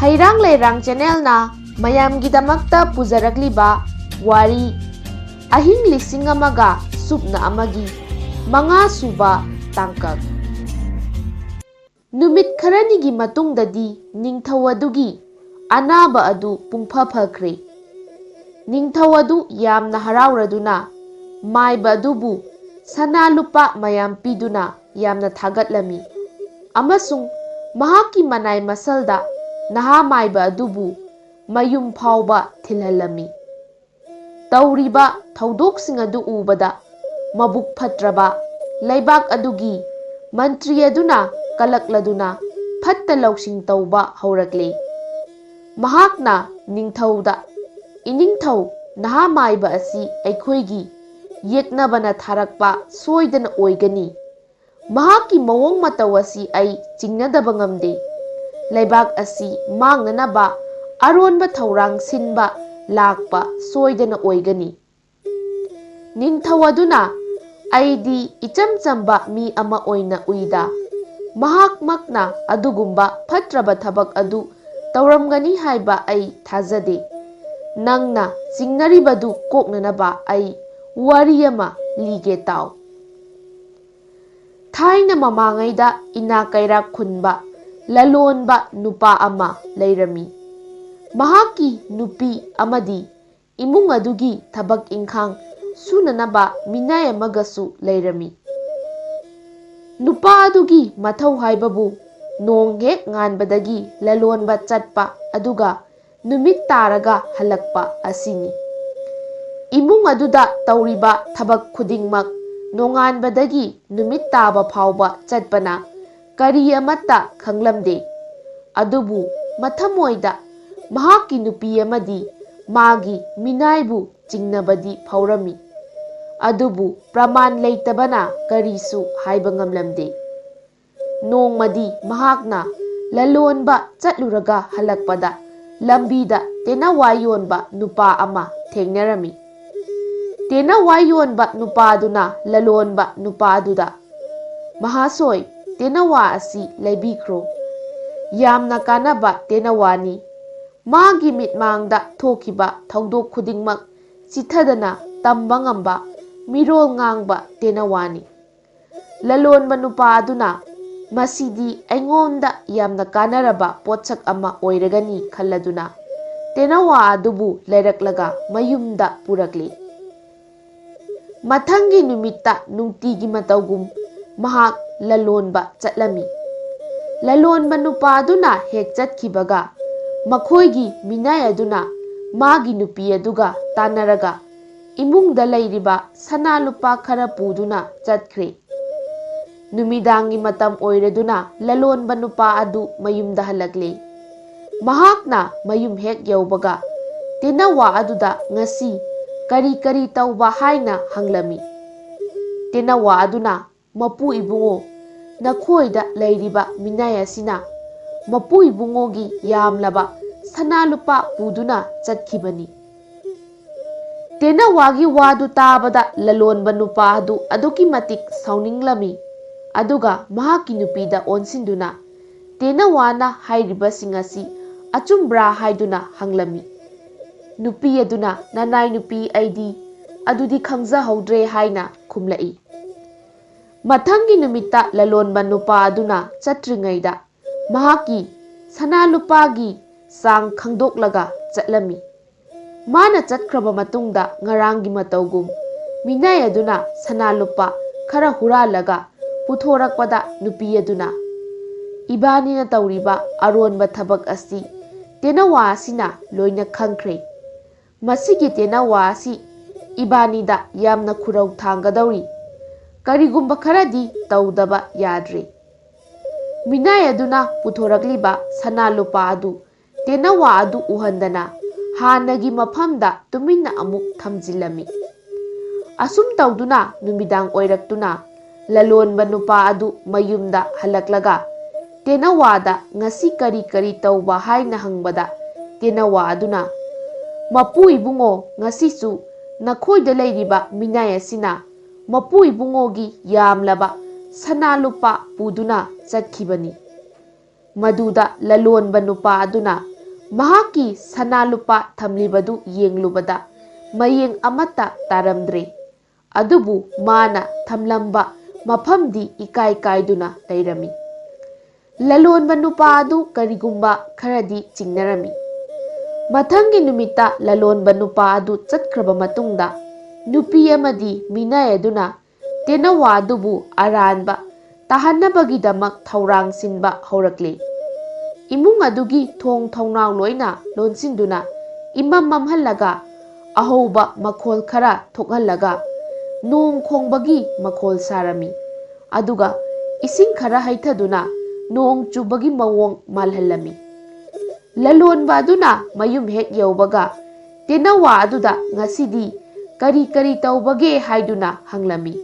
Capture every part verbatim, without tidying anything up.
ꯍꯩꯔꯥꯡ ꯂꯩꯔꯥꯡ ꯆꯦꯅꯦꯜꯅ ꯃꯌꯥꯝꯒꯤꯗꯃꯛꯇ ꯄꯨꯖꯔꯛꯂꯤꯕ ꯋꯥꯔꯤ ꯑꯍꯤꯡ ꯂꯤꯁꯤꯡ ꯑꯃꯒ ꯁꯨꯞꯅ ꯑꯃꯒꯤ ꯃꯉꯥ ꯁꯨꯕ ꯇꯥꯡꯀꯛ꯫ ꯅꯨꯃꯤꯠ ꯈꯔꯅꯤꯒꯤ ꯃꯇꯨꯡꯗꯗꯤ ꯅꯤꯡꯊꯧ ꯑꯗꯨꯒꯤ ꯑꯅꯥꯕ ꯑꯗꯨ ꯄꯨꯡꯐ ꯐꯈ꯭ꯔꯦ꯫ ꯅꯤꯡꯊꯧ ꯑꯗꯨ ꯌꯥꯝꯅ ꯍꯔꯥꯎꯔꯗꯨꯅ ꯃꯥꯏꯕ ꯑꯗꯨꯕꯨ ꯁꯅꯥ ꯂꯨꯄꯥ ꯃꯌꯥꯝ ꯄꯤꯗꯨꯅ ꯌꯥꯝꯅ ꯊꯥꯒꯠꯂꯝꯃꯤ ꯑꯃꯁꯨꯡ ꯃꯍꯥꯛꯀꯤ ꯃꯅꯥꯏ ꯃꯁꯜꯗ ꯅꯍꯥ ꯃꯥꯏꯕ ꯑꯗꯨꯕꯨ ꯃꯌꯨꯝ ꯐꯥꯎꯕ ꯊꯤꯜꯍꯜꯂꯝꯃꯤ꯫ ꯇꯧꯔꯤꯕ ꯊꯧꯗꯣꯛꯁꯤꯡ ꯑꯗꯨ ꯎꯕꯗ ꯃꯕꯨꯛ ꯐꯠꯇ꯭ꯔꯕ ꯂꯩꯕꯥꯛ ꯑꯗꯨꯒꯤ ꯃꯟꯇ꯭ꯔꯤ ꯑꯗꯨꯅ ꯀꯂꯛꯂꯗꯨꯅ ꯐꯠꯇ ꯂꯧꯁꯤꯡ ꯇꯧꯕ ꯍꯧꯔꯛꯂꯦ꯫ ꯃꯍꯥꯛꯅ ꯅꯤꯡꯊꯧꯗ, "ꯏꯅꯤꯡꯊꯧ, ꯅꯍꯥ ꯃꯥꯏꯕ ꯑꯁꯤ ꯑꯩꯈꯣꯏꯒꯤ ꯌꯦꯛꯅꯕꯅ ꯊꯥꯔꯛꯄ ꯁꯣꯏꯗꯅ ꯑꯣꯏꯒꯅꯤ꯫ ꯃꯍꯥꯛꯀꯤ ꯃꯑꯣꯡ ꯃꯇꯧ ꯑꯁꯤ ꯑꯩ ꯆꯤꯡꯅꯗꯕ ꯉꯝꯗꯦ꯫ ꯂꯩꯕꯥꯛ ꯑꯁꯤ ꯃꯥꯡꯅꯅꯕ ꯑꯔꯣꯟꯕ ꯊꯧꯔꯥꯡ ꯁꯤꯟꯕ ꯂꯥꯛꯄ ꯁꯣꯏꯗꯅ ꯑꯣꯏꯒꯅꯤ꯫" ꯅꯤꯡꯊꯧ ꯑꯗꯨꯅ, "ꯑꯩꯗꯤ ꯏꯆꯝ ꯆꯝꯕ ꯃꯤ ꯑꯃ ꯑꯣꯏꯅ ꯎꯏꯗ꯫ ꯃꯍꯥꯛꯃꯛꯅ ꯑꯗꯨꯒꯨꯝꯕ ꯐꯠꯇ꯭ꯔꯕ ꯊꯕꯛ ꯑꯗꯨ ꯇꯧꯔꯝꯒꯅꯤ ꯍꯥꯏꯕ ꯑꯩ ꯊꯥꯖꯗꯦ꯫ ꯅꯪꯅ ꯆꯤꯡꯅꯔꯤꯕꯗꯨ ꯀꯣꯛꯅꯅꯕ ꯑꯩ ꯋꯥꯔꯤ ꯑꯃ ꯂꯤꯒꯦ ꯇꯥꯎ꯫" ꯊꯥꯏꯅ ꯃꯃꯥꯡꯉꯩꯗ ꯏꯅꯥ ꯀꯩꯔꯥꯛ ꯈꯨꯟꯕ ꯂꯂꯣꯟꯕ ꯅꯨꯄꯥ ꯑꯃ ꯂꯩꯔꯝꯃꯤ꯫ ꯃꯍꯥꯛꯀꯤ ꯅꯨꯄꯤ ꯑꯃꯗꯤ ꯏꯃꯨꯡ ꯑꯗꯨꯒꯤ ꯊꯕꯛ ꯏꯪꯈꯥꯡ ꯁꯨꯅꯅꯕ ꯃꯤꯅꯥꯏ ꯑꯃꯒꯁꯨ ꯂꯩꯔꯝꯃꯤ꯫ ꯅꯨꯄꯥ ꯑꯗꯨꯒꯤ ꯃꯊꯧ ꯍꯥꯏꯕꯕꯨ ꯅꯣꯡ ꯍꯦꯛ ꯉꯥꯟꯕꯗꯒꯤ ꯂꯂꯣꯟꯕ ꯆꯠꯄ ꯑꯗꯨꯒ ꯅꯨꯃꯤꯠ ꯇꯥꯔꯒ ꯍꯜꯂꯛꯄ ꯑꯁꯤꯅꯤ꯫ ꯏꯃꯨꯡ ꯑꯗꯨꯗ ꯇꯧꯔꯤꯕ ꯊꯕꯛ ꯈꯨꯗꯤꯡꯃꯛ ꯅꯣꯡꯉꯥꯟꯕꯗꯒꯤ ꯅꯨꯃꯤꯠ ꯇꯥꯕ ꯐꯥꯎꯕ ꯆꯠꯄꯅ ꯀꯔꯤ ꯑꯃꯠꯇ ꯈꯪꯂꯝꯗꯦ꯫ ꯑꯗꯨꯕꯨ ꯃꯊꯃꯣꯏꯗ ꯃꯍꯥꯛꯀꯤ ꯅꯨꯄꯤ ꯑꯃꯗꯤ ꯃꯥꯒꯤ ꯃꯤꯅꯥꯏꯕꯨ ꯆꯤꯡꯅꯕꯗꯤ ꯐꯥꯎꯔꯝꯃꯤ꯫ ꯑꯗꯨꯕꯨ ꯄ꯭ꯔꯃꯥꯟ ꯂꯩꯇꯕꯅ ꯀꯔꯤꯁꯨ ꯍꯥꯏꯕ ꯉꯝꯂꯝꯗꯦ꯫ ꯅꯣꯡꯃꯗꯤ ꯃꯍꯥꯛꯅ ꯂꯂꯣꯟꯕ ꯆꯠꯂꯨꯔꯒ ꯍꯜꯂꯛꯄꯗ ꯂꯝꯕꯤꯗ ꯇꯦꯅꯋꯥ ꯌꯣꯟꯕ ꯅꯨꯄꯥ ꯑꯃ ꯊꯦꯡꯅꯔꯝꯃꯤ꯫ ꯇꯦꯅꯋꯥ ꯌꯣꯟꯕ ꯅꯨꯄꯥꯗꯨꯅ ꯂꯂꯣꯟꯕ ꯅꯨꯄꯥꯗꯨꯗ, "ꯃꯍꯥꯁꯣꯏ, ꯇꯦꯅꯋꯥ ꯑꯁꯤ ꯂꯩꯕꯤꯈ꯭ꯔꯣ꯫ ꯌꯥꯝꯅ ꯀꯥꯟꯅꯕ ꯇꯦꯅꯋꯥꯅꯤ꯫ ꯃꯥꯒꯤ ꯃꯤꯠꯃꯥꯡꯗ ꯊꯣꯛꯈꯤꯕ ꯊꯧꯗꯣꯛ ꯈꯨꯗꯤꯡꯃꯛ ꯆꯤꯊꯗꯅ ꯇꯝꯕ ꯉꯝꯕ ꯃꯤꯔꯣꯜ ꯉꯥꯡꯕ ꯇꯦꯅꯋꯥꯅꯤ꯫ ꯂꯂꯣꯟꯕ ꯅꯨꯄꯥ ꯑꯗꯨꯅ ꯃꯁꯤꯗꯤ ꯑꯩꯉꯣꯟꯗ ꯌꯥꯝꯅ ꯀꯥꯟꯅꯔꯕ ꯄꯣꯠꯁꯛ ꯑꯃ ꯑꯣꯏꯔꯒꯅꯤ ꯈꯜꯂꯗꯨꯅ ꯇꯦꯅꯋꯥ ꯑꯗꯨꯕꯨ ꯂꯩꯔꯛꯂꯒ ꯃꯌꯨꯝꯗ ꯄꯨꯔꯛꯂꯤ꯫ ꯃꯊꯪꯒꯤ ꯅꯨꯃꯤꯠꯇ ꯅꯨꯡꯇꯤꯒꯤ ꯃꯇꯧꯒꯨꯝ ꯃꯍꯥꯛ ꯂꯂꯣꯟꯕ ꯆꯠꯂꯝꯃꯤ꯫ ꯂꯂꯣꯟꯕ ꯅꯨꯄꯥ ꯑꯗꯨꯅ ꯍꯦꯛ ꯆꯠꯈꯤꯕꯒ ꯃꯈꯣꯏꯒꯤ ꯃꯤꯅꯥꯏ ꯑꯗꯨꯅ ꯃꯥꯒꯤ ꯅꯨꯄꯤ ꯑꯗꯨꯒ ꯇꯥꯟꯅꯔꯒ ꯏꯃꯨꯡꯗ ꯂꯩꯔꯤꯕ ꯁꯅꯥ ꯂꯨꯄꯥ ꯈꯔ ꯄꯨꯗꯨꯅ ꯆꯠꯈ꯭ꯔꯦ꯫ ꯅꯨꯃꯤꯗꯥꯡꯒꯤ ꯃꯇꯝ ꯑꯣꯏꯔꯗꯨꯅ ꯂꯂꯣꯟꯕ ꯅꯨꯄꯥ ꯑꯗꯨ ꯃꯌꯨꯝꯗ ꯍꯜꯂꯛꯂꯦ꯫ ꯃꯍꯥꯛꯅ ꯃꯌꯨꯝ ꯍꯦꯛ ꯌꯧꯕꯒ ꯇꯦꯅꯋꯥ ꯑꯗꯨꯗ ꯉꯁꯤ ꯀꯔꯤ ꯀꯔꯤ ꯇꯧꯕ ꯍꯥꯏꯅ ꯍꯪꯂꯝꯃꯤ꯫ ꯇꯦꯅꯋꯥ ꯑꯗꯨꯅ, "ꯃꯄꯨ ꯏꯕꯨꯡꯉꯣ, ꯅꯈꯣꯏꯗ ꯂꯩꯔꯤꯕ ꯃꯤꯅꯥꯏ ꯑꯁꯤꯅ ꯃꯄꯨ ꯏꯕꯨꯡꯉꯣꯒꯤ ꯌꯥꯝꯂꯕ ꯁꯅꯥ ꯂꯨꯄꯥ ꯄꯨꯗꯨꯅ ꯆꯠꯈꯤꯕꯅꯤ"꯫ ꯇꯦꯅꯋꯥꯒꯤ ꯋꯥꯗꯨ ꯇꯥꯕꯗ ꯂꯂꯣꯟꯕ ꯅꯨꯄꯥ ꯑꯗꯨ ꯑꯗꯨꯛꯀꯤ ꯃꯇꯤꯛ ꯁꯥꯎꯅꯤꯡꯂꯝꯃꯤ꯫ ꯑꯗꯨꯒ ꯃꯍꯥꯛꯀꯤ ꯅꯨꯄꯤꯗ ꯑꯣꯟꯁꯤꯟꯗꯨꯅ ꯇꯦꯅꯋꯥꯅ ꯍꯥꯏꯔꯤꯕꯁꯤꯡ ꯑꯁꯤ ꯑꯆꯨꯝꯕ꯭ꯔꯥ ꯍꯥꯏꯗꯨꯅ ꯍꯪꯂꯝꯃꯤ꯫ ꯅꯨꯄꯤ ꯑꯗꯨꯅ, "ꯅꯅꯥꯏ ꯅꯨꯄꯤ ꯑꯩꯗꯤ ꯑꯗꯨꯗꯤ ꯈꯪꯖꯍꯧꯗ꯭ꯔꯦ" ꯍꯥꯏꯅ ꯈꯨꯝꯂꯛꯏ꯫ ꯃꯊꯪꯒꯤ ꯅꯨꯃꯤꯠꯇ ꯂꯂꯣꯟꯕ ꯅꯨꯄꯥ ꯑꯗꯨꯅ ꯆꯠꯇ꯭ꯔꯤꯉꯩꯗ ꯃꯍꯥꯛꯀꯤ ꯁꯅꯥ ꯂꯨꯄꯥꯒꯤ ꯆꯥꯡ ꯈꯪꯗꯣꯛꯂꯒ ꯆꯠꯂꯝꯃꯤ꯫ ꯃꯥꯅ ꯆꯠꯈ꯭ꯔꯕ ꯃꯇꯨꯡꯗ ꯉꯔꯥꯡꯒꯤ ꯃꯇꯧꯒꯨꯝ ꯃꯤꯅꯥꯏ ꯑꯗꯨꯅ ꯁꯅꯥ ꯂꯨꯄꯥ ꯈꯔ ꯍꯨꯔꯥꯜꯂꯒ ꯄꯨꯊꯣꯔꯛꯄꯗ ꯅꯨꯄꯤ ꯑꯗꯨꯅ, "ꯏꯕꯥꯅꯤꯅ ꯇꯧꯔꯤꯕ ꯑꯔꯣꯟꯕ ꯊꯕꯛ ꯑꯁꯤ ꯇꯦꯅꯋꯥ ꯑꯁꯤꯅ ꯂꯣꯏꯅ ꯈꯪꯈ꯭ꯔꯦ꯫ ꯃꯁꯤꯒꯤ ꯇꯦꯅꯋꯥ ꯑꯁꯤ ꯏꯕꯥꯅꯤꯗ ꯌꯥꯝꯅ ꯈꯨꯔꯧ ꯊꯥꯡꯒꯗꯧꯔꯤ꯫ ꯀꯔꯤꯒꯨꯝꯕ ꯈꯔꯗꯤ ꯇꯧꯗꯕ ꯌꯥꯗ꯭ꯔꯦ"꯫ ꯃꯤꯅꯥꯏ ꯑꯗꯨꯅ ꯄꯨꯊꯣꯔꯛꯂꯤꯕ ꯁꯅꯥ ꯂꯨꯄꯥ ꯑꯗꯨ ꯇꯦꯅꯋꯥ ꯑꯗꯨ ꯎꯍꯟꯗꯅ ꯍꯥꯟꯅꯒꯤ ꯃꯐꯝꯗ ꯇꯨꯃꯤꯟꯅ ꯑꯃꯨꯛ ꯊꯝꯖꯤꯜꯂꯝꯃꯤ꯫ ꯑꯁꯨꯝ ꯇꯧꯗꯨꯅ ꯅꯨꯃꯤꯗꯥꯡ ꯑꯣꯏꯔꯛꯇꯨꯅ ꯂꯂꯣꯟꯕ ꯅꯨꯄꯥ ꯑꯗꯨ ꯃꯌꯨꯝꯗ ꯍꯜꯂꯛꯂꯒ ꯇꯦꯅꯋꯥꯗ ꯉꯁꯤ ꯀꯔꯤ ꯀꯔꯤ ꯇꯧꯕ ꯍꯥꯏꯅ ꯍꯪꯕꯗ ꯇꯦꯅꯋꯥ ꯑꯗꯨꯅ, "ꯃꯄꯨ ꯏꯕꯨꯡꯉꯣ, ꯉꯁꯤꯁꯨ ꯅꯈꯣꯏꯗ ꯂꯩꯔꯤꯕ ꯃꯤꯅꯥꯏ ꯑꯁꯤꯅ ꯃꯄꯨ ꯏꯕꯨꯡꯉꯣꯒꯤ ꯌꯥꯝꯂꯕ ꯁꯅꯥ ꯂꯨꯄꯥ ꯄꯨꯗꯨꯅ ꯆꯠꯈꯤꯕꯅꯤ"꯫ ꯃꯗꯨꯗ ꯂꯂꯣꯟꯕ ꯅꯨꯄꯥ ꯑꯗꯨꯅ ꯃꯍꯥꯛꯀꯤ ꯁꯅꯥ ꯂꯨꯄꯥ ꯊꯝꯂꯤꯕꯗꯨ ꯌꯦꯡꯂꯨꯕꯗ ꯃꯌꯦꯡ ꯑꯃꯠꯇ ꯇꯥꯔꯝꯗ꯭ꯔꯦ꯫ ꯑꯗꯨꯕꯨ ꯃꯥꯅ ꯊꯝꯂꯝꯕ ꯃꯐꯝꯗꯤ ꯏꯀꯥꯏ ꯀꯥꯏꯗꯨꯅ ꯂꯩꯔꯝꯃꯤ꯫ ꯂꯂꯣꯟꯕ ꯅꯨꯄꯥ ꯑꯗꯨ ꯀꯔꯤꯒꯨꯝꯕ ꯈꯔꯗꯤ ꯆꯤꯡꯅꯔꯝꯃꯤ꯫ ꯃꯊꯪꯒꯤ ꯅꯨꯃꯤꯠꯇ ꯂꯂꯣꯟꯕ ꯅꯨꯄꯥ ꯑꯗꯨ ꯆꯠꯈ꯭ꯔꯕ ꯃꯇꯨꯡꯗ, ꯅꯨꯄꯤ ꯑꯃꯗꯤ ꯃꯤꯅꯥꯏ ꯑꯗꯨꯅ ꯇꯦꯅꯋꯥ ꯑꯗꯨꯕꯨ ꯑꯔꯥꯟꯕ ꯇꯥꯍꯟꯅꯕꯒꯤꯗꯃꯛ ꯊꯧꯔꯥꯡ ꯁꯤꯟꯕ ꯍꯧꯔꯛꯂꯦ꯫ ꯏꯃꯨꯡ ꯑꯗꯨꯒꯤ ꯊꯣꯡ ꯊꯣꯡꯅꯥꯎ ꯂꯣꯏꯅ ꯂꯣꯟꯁꯤꯟꯗꯨꯅ, ꯏꯃꯝ ꯃꯝꯍꯜꯂꯒ, ꯑꯍꯧꯕ ꯃꯈꯣꯜ ꯈꯔ ꯊꯣꯛꯍꯜꯂꯒ, ꯅꯣꯡ ꯈꯣꯡꯕꯒꯤ ꯃꯈꯣꯜ ꯁꯥꯔꯝꯃꯤ꯫ ꯑꯗꯨꯒ ꯏꯁꯤꯡ ꯈꯔ ꯍꯩꯊꯗꯨꯅ ꯅꯣꯡ ꯆꯨꯕꯒꯤ ꯃꯑꯣꯡ ꯃꯥꯜꯍꯜꯂꯝꯃꯤ꯫ ꯂꯂꯣꯟꯕ ꯑꯗꯨꯅ ꯃꯌꯨꯝ ꯍꯦꯛ ꯌꯧꯕꯒ, ꯇꯦꯅꯋꯥ ꯑꯗꯨꯗ ꯉꯁꯤꯗꯤ ꯀꯔꯤ ꯀꯔꯤ ꯇꯧꯕꯒꯦ ꯍꯥꯏꯗꯨꯅ ꯍꯪꯂꯝꯃꯤ꯫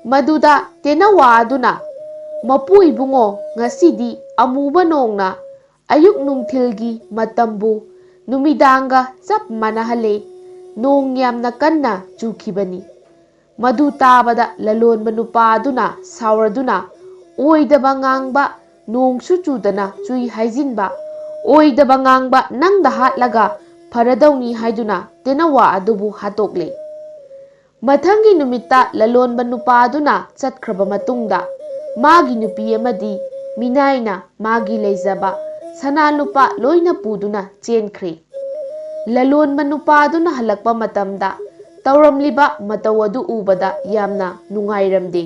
ꯃꯗꯨꯗ ꯇꯦꯅꯋꯥ ꯑꯗꯨꯅ, "ꯃꯄꯨ ꯏꯕꯨꯡꯉꯣ, ꯉꯁꯤꯗꯤ ꯑꯃꯨꯕ ꯅꯣꯡꯅ ꯑꯌꯨꯛ ꯅꯨꯡꯊꯤꯜꯒꯤ ꯃꯇꯝꯕꯨ ꯅꯨꯃꯤꯗꯥꯡꯒ ꯆꯞ ꯃꯥꯟꯅꯍꯜꯂꯦ꯫ ꯅꯣꯡ ꯌꯥꯝꯅ ꯀꯟꯅ ꯆꯨꯈꯤꯕꯅꯤ꯫" ꯃꯗꯨ ꯇꯥꯕꯗ ꯂꯂꯣꯟꯕ ꯅꯨꯄꯥ ꯑꯗꯨꯅ ꯁꯥꯎꯔꯗꯨꯅ, "ꯑꯣꯏꯗꯕ ꯉꯥꯡꯕ, ꯅꯣꯡꯁꯨ ꯆꯨꯗꯅ ꯆꯨꯏ ꯍꯥꯏꯖꯤꯟꯕ, ꯑꯣꯏꯗꯕ ꯉꯥꯡꯕ ꯅꯪꯗ ꯍꯥꯠꯂꯒ ꯐꯔꯗꯧꯅꯤ" ꯍꯥꯏꯗꯨꯅ ꯇꯦꯅꯋꯥ ꯑꯗꯨꯕꯨ ꯍꯥꯠꯇꯣꯛꯂꯦ꯫ ꯃꯊꯪꯒꯤ ꯅꯨꯃꯤꯠꯇ ꯂꯂꯣꯟꯕ ꯅꯨꯄꯥ ꯑꯗꯨꯅ ꯆꯠꯈ꯭ꯔꯕ ꯃꯇꯨꯡꯗ, ꯃꯥꯒꯤ ꯅꯨꯄꯤ ꯑꯃꯗꯤ ꯃꯤꯅꯥꯏꯅ ꯃꯥꯒꯤ ꯂꯩꯖꯕ ꯁꯅꯥ ꯂꯨꯄꯥ ꯂꯣꯏꯅ ꯄꯨꯗꯨꯅ ꯆꯦꯟꯈ꯭ꯔꯦ꯫ ꯂꯂꯣꯟꯕ ꯅꯨꯄꯥ ꯑꯗꯨꯅ ꯍꯜꯂꯛꯄ ꯃꯇꯝꯗ, ꯇꯧꯔꯝꯂꯤꯕ ꯃꯇꯧ ꯑꯗꯨ ꯎꯕꯗ ꯌꯥꯝꯅ ꯅꯨꯡꯉꯥꯏꯔꯝꯗꯦ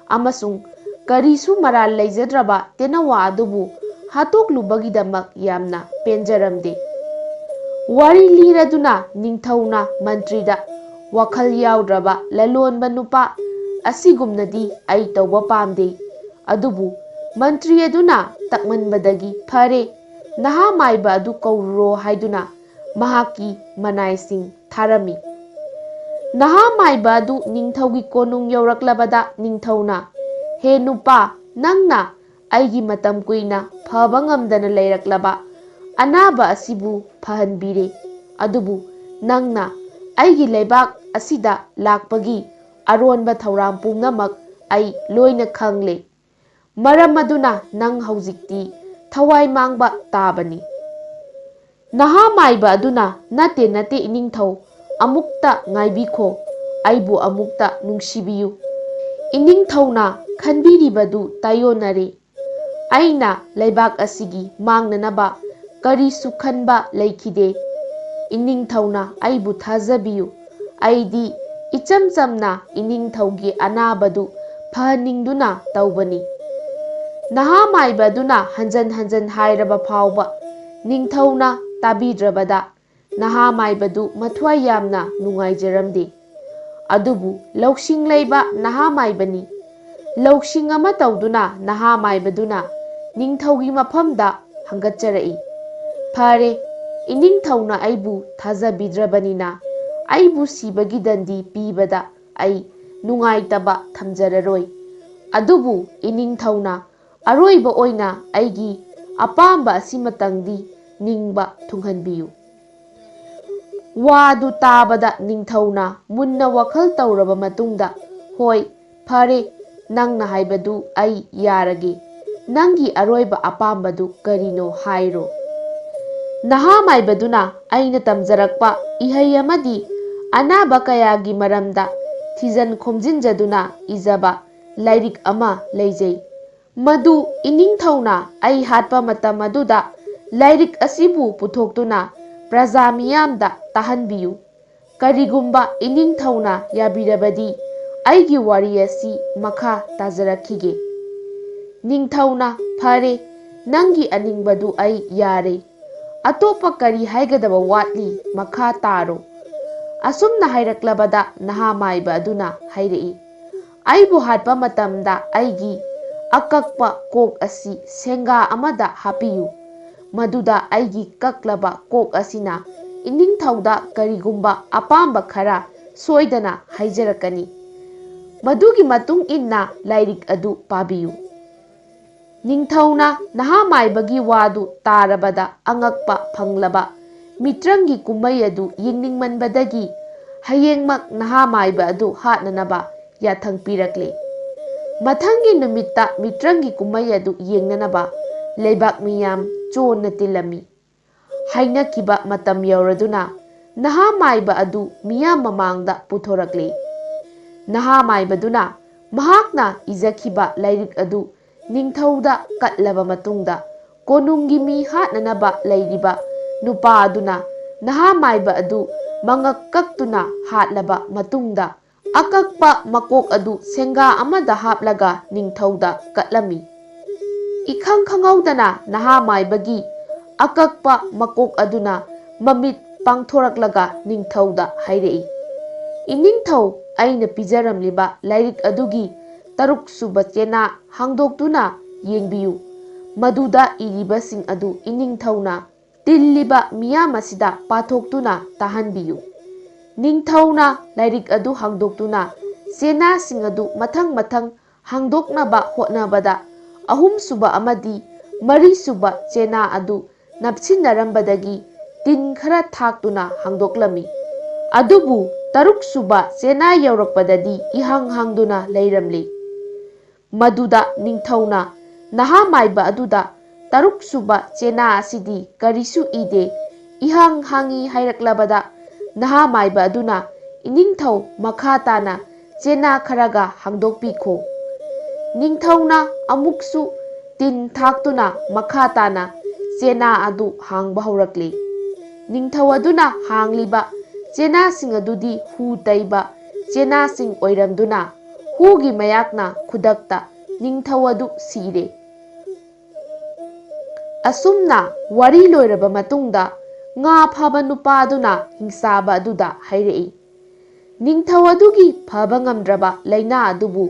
ꯑꯃꯁꯨꯡ ꯀꯔꯤꯁꯨ ꯃꯔꯥꯜ ꯂꯩꯖꯗ꯭ꯔꯕ ꯇꯦꯅꯋꯥ ꯑꯗꯨꯕꯨ ꯍꯥꯠꯇꯣꯛꯂꯨꯕꯒꯤꯗꯃꯛ ꯌꯥꯝꯅ ꯄꯦꯟꯖꯔꯝꯗꯦ꯫ ꯋꯥꯔꯤ ꯂꯤꯔꯗꯨꯅ ꯅꯤꯡꯊꯧꯅ ꯃꯟꯇ꯭ꯔꯤꯗ, "ꯋꯥꯈꯜ ꯌꯥꯎꯗ꯭ꯔꯕ ꯂꯂꯣꯟꯕ ꯅꯨꯄꯥ ꯑꯁꯤꯒꯨꯝꯅꯗꯤ ꯑꯩ ꯇꯧꯕ ꯄꯥꯝꯗꯦ"꯫ ꯑꯗꯨꯕꯨ ꯃꯟꯇ꯭ꯔꯤ ꯑꯗꯨꯅ ꯇꯛꯃꯟꯕꯗꯒꯤ, "ꯐꯔꯦ, ꯅꯍꯥ ꯃꯥꯏꯕ ꯑꯗꯨ ꯀꯧꯔꯨꯔꯣ" ꯍꯥꯏꯗꯨꯅ ꯃꯍꯥꯛꯀꯤ ꯃꯅꯥꯏꯁꯤꯡ ꯊꯥꯔꯝꯃꯤ꯫ ꯅꯍꯥ ꯃꯥꯏꯕ ꯑꯗꯨ ꯅꯤꯡꯊꯧꯒꯤ ꯀꯣꯅꯨꯡ ꯌꯧꯔꯛꯂꯕꯗ ꯅꯤꯡꯊꯧꯅ, "ꯍꯦ ꯅꯨꯄꯥ, ꯅꯪꯅ ꯑꯩꯒꯤ ꯃꯇꯝ ꯀꯨꯏꯅ ꯐꯕ ꯉꯝꯗꯅ ꯂꯩꯔꯛꯂꯕ ꯑꯅꯥꯕ ꯑꯁꯤꯕꯨ ꯐꯍꯟꯕꯤꯔꯦ꯫ ꯑꯗꯨꯕꯨ ꯅꯪꯅ ꯑꯩꯒꯤ ꯂꯩꯕꯥꯛ ꯑꯁꯤꯗ ꯂꯥꯛꯄꯒꯤ ꯑꯔꯣꯟꯕ ꯊꯧꯔꯥꯡ ꯄꯨꯝꯅꯃꯛ ꯑꯩ ꯂꯣꯏꯅ ꯈꯪꯂꯦ꯫ ꯃꯔꯝ ꯑꯗꯨꯅ ꯅꯪ ꯍꯧꯖꯤꯛꯇꯤ ꯊꯋꯥꯏ ꯃꯥꯡꯕ ꯇꯥꯕꯅꯤ꯫ ꯅꯍꯥ ꯃꯥꯏꯕ ꯑꯗꯨꯅ, "ꯅꯠꯇꯦ, ꯅꯠꯇꯦ, ꯏꯅꯤꯡꯊꯧ, ꯑꯃꯨꯛꯇ ꯉꯥꯏꯕꯤꯈꯣ, ꯑꯩꯕꯨ ꯑꯃꯨꯛꯇ ꯅꯨꯡꯁꯤꯕꯤꯌꯨ꯫" ꯏꯅꯤꯡꯊꯧꯅ ꯈꯟꯕꯤꯔꯤꯕꯗꯨ ꯇꯥꯏꯌꯣꯟꯅꯔꯦ꯫ ꯑꯩꯅ ꯂꯩꯕꯥꯛ ꯑꯁꯤꯒꯤ ꯃꯥꯡꯅꯅꯕ ꯀꯔꯤꯁꯨ ꯈꯟꯕ ꯂꯩꯈꯤꯗꯦ꯫ ꯏꯅꯤꯡꯊꯧꯅ ꯑꯩꯕꯨ ꯊꯥꯖꯕꯤꯌꯨ꯫ ꯑꯩꯗꯤ ꯏꯆꯝ ꯆꯝꯅ ꯏꯅꯤꯡꯊꯧꯒꯤ ꯑꯅꯥꯕꯗꯨ ꯐꯍꯟꯅꯤꯡꯗꯨꯅ ꯇꯧꯕꯅꯤ꯫ ꯅꯍꯥ ꯃꯥꯏꯕ ꯑꯗꯨꯅ ꯍꯟꯖꯟ ꯍꯟꯖꯟ ꯍꯥꯏꯔꯕ ꯐꯥꯎꯕ ꯅꯤꯡꯊꯧꯅ ꯇꯥꯕꯤꯗ꯭ꯔꯕꯗ, ꯅꯍꯥ ꯃꯥꯏꯕꯗꯨ ꯃꯊ꯭ꯋꯥꯏ ꯌꯥꯝꯅ ꯅꯨꯡꯉꯥꯏꯖꯔꯝꯗꯦ꯫ ꯑꯗꯨꯕꯨ ꯂꯧꯁꯤꯡ ꯂꯩꯕ ꯅꯍꯥ ꯃꯥꯏꯕꯅꯤ꯫ ꯂꯧꯁꯤꯡ ꯑꯃ ꯇꯧꯗꯨꯅ ꯅꯍꯥ ꯃꯥꯏꯕꯗꯨꯅ ꯅꯤꯡꯊꯧꯒꯤ ꯃꯐꯝꯗ ꯍꯪꯒꯠꯆꯔꯛꯏ, "ꯐꯔꯦ, ꯏꯅꯤꯡꯊꯧꯅ ꯑꯩꯕꯨ ꯊꯥꯖꯕꯤꯗ꯭ꯔꯕꯅꯤꯅ, ꯑꯩꯕꯨ ꯁꯤꯕꯒꯤ ꯗꯟꯗꯤ ꯄꯤꯕꯗ ꯑꯩ ꯅꯨꯡꯉꯥꯏꯇꯕ ꯊꯝꯖꯔꯔꯣꯏ꯫ ꯑꯗꯨꯕꯨ ꯏꯅꯤꯡꯊꯧꯅ ꯑꯔꯣꯏꯕ ꯑꯣꯏꯅ ꯑꯩꯒꯤ ꯑꯄꯥꯝꯕ ꯑꯁꯤꯃꯇꯪꯗꯤ ꯅꯤꯡꯕ ꯊꯨꯡꯍꯟꯕꯤꯌꯨ꯫" ꯋꯥꯗꯨ ꯇꯥꯕꯗ ꯅꯤꯡꯊꯧꯅ ꯃꯨꯟꯅ ꯋꯥꯈꯜ ꯇꯧꯔꯕ ꯃꯇꯨꯡꯗ, "ꯍꯣꯏ, ꯐꯔꯦ, ꯅꯪꯅ ꯍꯥꯏꯕꯗꯨ ꯑꯩ ꯌꯥꯔꯒꯦ꯫ ꯅꯪꯒꯤ ꯑꯔꯣꯏꯕ ꯑꯄꯥꯝꯕꯗꯨ ꯀꯔꯤꯅꯣ ꯍꯥꯏꯔꯣ꯫" ꯅꯍꯥ ꯃꯥꯏꯕꯗꯨꯅ, "ꯑꯩꯅ ꯇꯝꯖꯔꯛꯄ ꯏꯍꯩ ꯑꯃꯗꯤ ꯑꯅꯥꯕ ꯀꯌꯥꯒꯤ ꯃꯔꯝꯗ ꯊꯤꯖꯟ ꯈꯣꯝꯖꯤꯟꯖꯗꯨꯅ ꯏꯖꯕ ꯂꯥꯏꯔꯤꯛ ꯑꯃ ꯂꯩꯖꯩ꯫ ꯃꯗꯨ ꯏꯅꯤꯡꯊꯧꯅ ꯑꯩ ꯍꯥꯠꯄ ꯃꯇꯝ ꯑꯗꯨꯗ ꯂꯥꯏꯔꯤꯛ ꯑꯁꯤꯕꯨ ꯄꯨꯊꯣꯛꯇꯨꯅ ꯄ꯭ꯔꯖꯥ ꯃꯤꯌꯥꯝꯗ ꯇꯥꯍꯟꯕꯤꯌꯨ꯫ ꯀꯔꯤꯒꯨꯝꯕ ꯏꯅꯤꯡꯊꯧꯅ ꯌꯥꯕꯤꯔꯕꯗꯤ ꯑꯩꯒꯤ ꯋꯥꯔꯤ ꯑꯁꯤ ꯃꯈꯥ ꯇꯥꯖꯔꯛꯈꯤꯒꯦ꯫" ꯅꯤꯡꯊꯧꯅ, "ꯐꯔꯦ, ꯅꯪꯒꯤ ꯑꯅꯤꯡꯕꯗꯨ ꯑꯩ ꯌꯥꯔꯦ꯫ ꯑꯇꯣꯞꯄ ꯀꯔꯤ ꯍꯥꯏꯒꯗꯕ ꯋꯥꯠꯂꯤ? ꯃꯈꯥ ꯇꯥꯔꯣ꯫" ꯑꯁꯨꯝꯅ ꯍꯥꯏꯔꯛꯂꯕꯗ ꯅꯍꯥ ꯃꯥꯏꯕ ꯑꯗꯨꯅ ꯍꯥꯏꯔꯛꯏ, "ꯑꯩꯕꯨ ꯍꯥꯠꯄ ꯃꯇꯝꯗ ꯑꯩꯒꯤ ꯑꯀꯛꯄ ꯀꯣꯛ ꯑꯁꯤ ꯁꯦꯡꯒꯥ ꯑꯃꯗ ꯍꯥꯞꯄꯤꯌꯨ꯫ ꯃꯗꯨꯗ ꯑꯩꯒꯤ ꯀꯛꯂꯕ ꯀꯣꯛ ꯑꯁꯤꯅ ꯏꯅꯤꯡꯊꯧꯗ ꯀꯔꯤꯒꯨꯝꯕ ꯑꯄꯥꯝꯕ ꯈꯔ ꯁꯣꯏꯗꯅ ꯍꯥꯏꯖꯔꯛꯀꯅꯤ꯫ ꯃꯗꯨꯒꯤ ꯃꯇꯨꯡ ꯏꯟꯅ ꯂꯥꯏꯔꯤꯛ ꯑꯗꯨ ꯄꯥꯕꯤꯌꯨ꯫" ꯅꯤꯡꯊꯧꯅ ꯅꯍꯥ ꯃꯥꯏꯕꯒꯤ ꯋꯥꯗꯨ ꯇꯥꯔꯕꯗ ꯑꯉꯛꯄ ꯐꯪꯂꯕ ꯃꯤꯇ꯭ꯔꯪꯒꯤ ꯀꯨꯝꯃꯩ ꯑꯗꯨ ꯌꯦꯡꯅꯤꯡꯃꯟꯕꯗꯒꯤ ꯍꯌꯦꯡꯃꯛ ꯅꯍꯥ ꯃꯥꯏꯕ ꯑꯗꯨ ꯍꯥꯠꯅꯅꯕ ꯌꯥꯊꯪ ꯄꯤꯔꯛꯂꯦ꯫ ꯃꯊꯪꯒꯤ ꯅꯨꯃꯤꯠꯇ ꯃꯤꯇ꯭ꯔꯪꯒꯤ ꯀꯨꯝꯍꯩ ꯑꯗꯨ ꯌꯦꯡꯅꯅꯕ ꯂꯩꯕꯥꯛ ꯃꯤꯌꯥꯝ ꯆꯣꯟꯅ ꯇꯤꯜꯂꯝꯃꯤ꯫ ꯍꯥꯏꯅꯈꯤꯕ ꯃꯇꯝ ꯌꯧꯔꯗꯨꯅ ꯅꯍꯥ ꯃꯥꯏꯕ ꯑꯗꯨ ꯃꯤꯌꯥꯝ ꯃꯃꯥꯡꯗ ꯄꯨꯊꯣꯔꯛꯂꯤ꯫ ꯅꯍꯥ ꯃꯥꯏꯕꯗꯨꯅ ꯃꯍꯥꯛꯅ ꯏꯖꯈꯤꯕ ꯂꯥꯏꯔꯤꯛ ꯑꯗꯨ ꯅꯤꯡꯊꯧꯗ ꯀꯠꯂꯕ ꯃꯇꯨꯡꯗ, ꯀꯣꯅꯨꯡꯒꯤ ꯃꯤ ꯍꯥꯠꯅꯅꯕ ꯂꯩꯔꯤꯕ ꯅꯨꯄꯥ ꯑꯗꯨꯅ ꯅꯍꯥ ꯃꯥꯏꯕ ꯑꯗꯨ ꯃꯉꯛ ꯀꯛꯇꯨꯅ ꯍꯥꯠꯂꯕ ꯃꯇꯨꯡꯗ, ꯑꯀꯛꯄ ꯃꯀꯣꯛ ꯑꯗꯨ ꯁꯦꯡꯒꯥ ꯑꯃꯗ ꯍꯥꯞꯂꯒ ꯅꯤꯡꯊꯧꯗ ꯀꯠꯂꯝꯃꯤ꯫ ꯏꯈꯪ ꯈꯪꯍꯧꯗꯅ ꯅꯍꯥ ꯃꯥꯏꯕꯒꯤ ꯑꯀꯛꯄ ꯃꯀꯣꯛ ꯑꯗꯨꯅ ꯃꯃꯤꯠ ꯄꯥꯡꯊꯣꯔꯛꯂꯒ ꯅꯤꯡꯊꯧꯗ ꯍꯥꯏꯔꯛꯏ, "ꯏꯅꯤꯡꯊꯧ, ꯑꯩꯅ ꯄꯤꯖꯔꯝꯂꯤꯕ ꯂꯥꯏꯔꯤꯛ ꯑꯗꯨꯒꯤ ꯇꯔꯨꯛ ꯁꯨꯕ ꯆꯦꯅꯥ ꯍꯥꯡꯗꯣꯛꯇꯨꯅ ꯌꯦꯡꯕꯤꯌꯨ꯫ ꯃꯗꯨꯗ ꯏꯔꯤꯕꯁꯤꯡ ꯑꯗꯨ ꯏꯅꯤꯡꯊꯧꯅ ꯇꯤꯜꯂꯤꯕ ꯃꯤꯌꯥꯝ ꯑꯁꯤꯗ ꯄꯥꯊꯣꯛꯇꯨꯅ ꯇꯥꯍꯟꯕꯤꯌꯨ꯫" ꯅꯤꯡꯊꯧꯅ ꯂꯥꯏꯔꯤꯛ ꯑꯗꯨ ꯍꯥꯡꯗꯣꯛꯇꯨꯅ ꯆꯦꯅꯥꯁꯤꯡ ꯑꯗꯨ ꯃꯊꯪ ꯃꯊꯪ ꯍꯥꯡꯗꯣꯛꯅꯕ ꯍꯣꯠꯅꯕꯗ, ꯑꯍꯨꯝꯁꯨꯕ ꯑꯃꯗꯤ ꯃꯔꯤꯁꯨꯕ ꯆꯦꯅꯥ ꯑꯗꯨ ꯅꯞꯁꯤꯟꯅꯔꯝꯕꯗꯒꯤ ꯇꯤꯟ ꯈꯔ ꯊꯥꯛꯇꯨꯅ ꯍꯥꯡꯗꯣꯛꯂꯝꯃꯤ꯫ ꯑꯗꯨꯕꯨ ꯇꯔꯨꯛꯁꯨꯕ ꯆꯦꯅꯥ ꯌꯧꯔꯛꯄꯗꯗꯤ ꯏꯍꯥꯡ ꯍꯥꯡꯗꯨꯅ ꯂꯩꯔꯝꯂꯤ꯫ ꯃꯗꯨꯗ ꯅꯤꯡꯊꯧꯅ ꯅꯍꯥ ꯃꯥꯏꯕ ꯑꯗꯨꯗ, "ꯇꯔꯨꯛꯁꯨꯕ ꯆꯦꯅꯥ ꯑꯁꯤꯗꯤ ꯀꯔꯤꯁꯨ ꯏꯗꯦ, ꯏꯍꯥꯡ ꯍꯥꯡꯉꯤ" ꯍꯥꯏꯔꯛꯂꯕꯗ, ꯅꯍꯥ ꯃꯥꯏꯕ ꯑꯗꯨꯅ, "ꯏꯅꯤꯡꯊꯧ, ꯃꯈꯥ ꯇꯥꯅ ꯆꯦꯅꯥ ꯈꯔꯒ ꯍꯥꯡꯗꯣꯛꯄꯤꯈꯣ꯫" ꯅꯤꯡꯊꯧꯅ ꯑꯃꯨꯛꯁꯨ ꯇꯤꯟ ꯊꯥꯛꯇꯨꯅ ꯃꯈꯥ ꯇꯥꯅ ꯆꯦꯅꯥ ꯑꯗꯨ ꯍꯥꯡꯕ ꯍꯧꯔꯛꯂꯤ꯫ ꯅꯤꯡꯊꯧ ꯑꯗꯨꯅ ꯍꯥꯡꯂꯤꯕ ꯆꯦꯅꯥꯁꯤꯡ ꯑꯗꯨꯗꯤ ꯍꯨ ꯇꯩꯕ ꯆꯦꯅꯥꯁꯤꯡ ꯑꯣꯏꯔꯝꯗꯨꯅ, ꯍꯨꯒꯤ ꯃꯌꯥꯛꯅ ꯈꯨꯗꯛꯇ ꯅꯤꯡꯊꯧ ꯑꯗꯨ ꯁꯤꯔꯦ꯫ ꯑꯁꯨꯝꯅ ꯋꯥꯔꯤ ꯂꯣꯏꯔꯕ ꯃꯇꯨꯡꯗ, ꯉꯥ ꯐꯥꯕ ꯅꯨꯄꯥ ꯑꯗꯨꯅ ꯍꯤꯡꯆꯥꯕ ꯑꯗꯨꯗ ꯍꯥꯏꯔꯛꯏ, "ꯅꯤꯡꯊꯧ ꯑꯗꯨꯒꯤ ꯐꯕ ꯉꯝꯗ꯭ꯔꯕ ꯂꯥꯏꯅꯥ ꯑꯗꯨꯕꯨ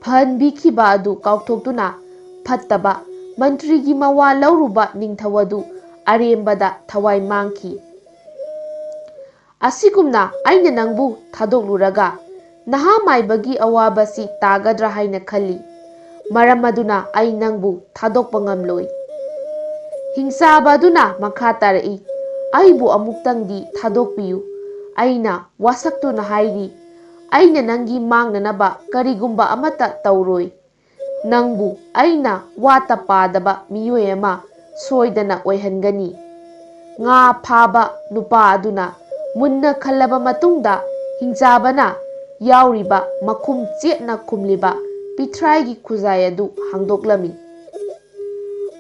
ꯐꯍꯟꯕꯤꯈꯤꯕ ꯑꯗꯨ ꯀꯥꯎꯊꯣꯛꯇꯨꯅ, ꯐꯠꯇꯕ ꯃꯟꯇ꯭ꯔꯤꯒꯤ ꯃꯋꯥ ꯂꯧꯔꯨꯕ ꯅꯤꯡꯊꯧ ꯑꯗꯨ ꯑꯔꯦꯝꯕꯗ ꯊꯋꯥꯏ ꯃꯥꯡꯈꯤ꯫ ꯑꯁꯤꯒꯨꯝꯅ ꯑꯩꯅ ꯅꯪꯕꯨ ꯊꯥꯗꯣꯛꯂꯨꯔꯒ ꯅꯍꯥ ꯃꯥꯏꯕꯒꯤ ꯑꯋꯥꯕꯁꯤ ꯇꯥꯒꯗ꯭ꯔꯥ ꯍꯥꯏꯅ ꯈꯜꯂꯤ꯫ ꯃꯔꯝ ꯑꯗꯨꯅ ꯑꯩ ꯅꯪꯕꯨ ꯊꯥꯗꯣꯛꯄ ꯉꯝꯂꯣꯏ꯫" ꯍꯤꯡꯆꯥꯕ ꯑꯗꯨꯅ ꯃꯈꯥ ꯇꯥꯔꯛꯏ, "ꯑꯩꯕꯨ ꯑꯃꯨꯛꯇꯪꯗꯤ ꯊꯥꯗꯣꯛꯄꯤꯌꯨ꯫ ꯑꯩꯅ ꯋꯥꯁꯛꯇꯨꯅ ꯍꯥꯏꯔꯤ, ꯑꯩꯅ ꯅꯪꯒꯤ ꯃꯥꯡꯅꯅꯕ ꯀꯔꯤꯒꯨꯝꯕ ꯑꯃꯠꯇ ꯇꯧꯔꯣꯏ꯫ ꯅꯪꯕꯨ ꯑꯩꯅ ꯋꯥꯠꯇ ꯄꯥꯗꯕ ꯃꯤꯑꯣꯏ ꯑꯃ ꯁꯣꯏꯗꯅ ꯑꯣꯏꯍꯟꯒꯅꯤ꯫ ꯉꯥ ꯐꯥꯕ ꯅꯨꯄꯥ ꯑꯗꯨꯅ ꯃꯨꯟꯅ ꯈꯜꯂꯕ ꯃꯇꯨꯡꯗ, ꯍꯤꯡꯆꯥꯕꯅ ꯌꯥꯎꯔꯤꯕ ꯃꯈꯨꯝ ꯆꯦꯠꯅ ꯈꯨꯝꯂꯤꯕ ꯄꯤꯊ꯭ꯔꯥꯏꯒꯤ ꯈꯨꯖꯥꯏ ꯑꯗꯨ ꯍꯥꯡꯗꯣꯛꯂꯝꯃꯤ꯫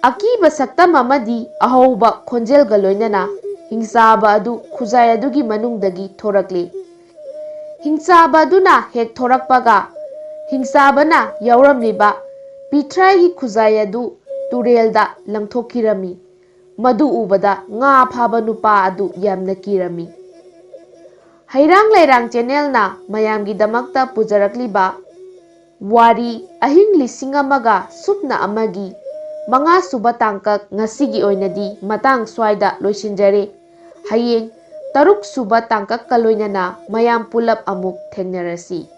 ꯑꯀꯤꯕ ꯁꯛꯇꯝ ꯑꯃꯗꯤ ꯑꯍꯧꯕ ꯈꯣꯟꯖꯦꯜꯒ ꯂꯣꯏꯅꯅ ꯍꯤꯡꯆꯥꯕ ꯑꯗꯨ ꯈꯨꯖꯥꯏ ꯑꯗꯨꯒꯤ ꯃꯅꯨꯡꯗꯒꯤ ꯊꯣꯔꯛꯂꯤ꯫ ꯍꯤꯡꯆꯥꯕ ꯑꯗꯨꯅ ꯍꯦꯛ ꯊꯣꯔꯛꯄꯒ, ꯍꯤꯡꯆꯥꯕꯅ ꯌꯥꯎꯔꯝꯂꯤꯕ ꯄꯤꯊ꯭ꯔꯥꯏꯒꯤ ꯈꯨꯖꯥꯏ ꯑꯗꯨ ꯇꯨꯔꯦꯜꯗ ꯂꯪꯊꯣꯛꯈꯤꯔꯝꯃꯤ꯫ ꯃꯗꯨ ꯎꯕꯗ ꯉꯥ ꯐꯥꯕ ꯅꯨꯄꯥ ꯑꯗꯨ ꯌꯥꯝꯅ ꯀꯤꯔꯝꯃꯤ꯫ ꯍꯩꯔꯥꯡ ꯂꯩꯔꯥꯡ ꯆꯦꯅꯦꯜꯅ ꯃꯌꯥꯝꯒꯤꯗꯃꯛꯇ ꯄꯨꯖꯔꯛꯂꯤꯕ ꯋꯥꯔꯤ ꯑꯍꯤꯡ ꯂꯤꯁꯤꯡ ꯑꯃꯒ ꯁꯨꯞꯅ ꯑꯃꯒꯤ ꯃꯉꯥ ꯁꯨꯕ ꯇꯥꯡꯀꯛ ꯉꯁꯤꯒꯤ ꯑꯣꯏꯅꯗꯤ ꯃꯇꯥꯡ ꯁ꯭ꯋꯥꯏꯗ ꯂꯣꯏꯁꯤꯟꯖꯔꯦ꯫ ꯍꯌꯦꯡ ꯇꯔꯨꯛ ꯁꯨꯕ ꯇꯥꯡꯀꯛꯀ ꯂꯣꯏꯅꯅ ꯃꯌꯥꯝ ꯄꯨꯂꯞ ꯑꯃꯨꯛ ꯊꯦꯡꯅꯔꯁꯤ꯫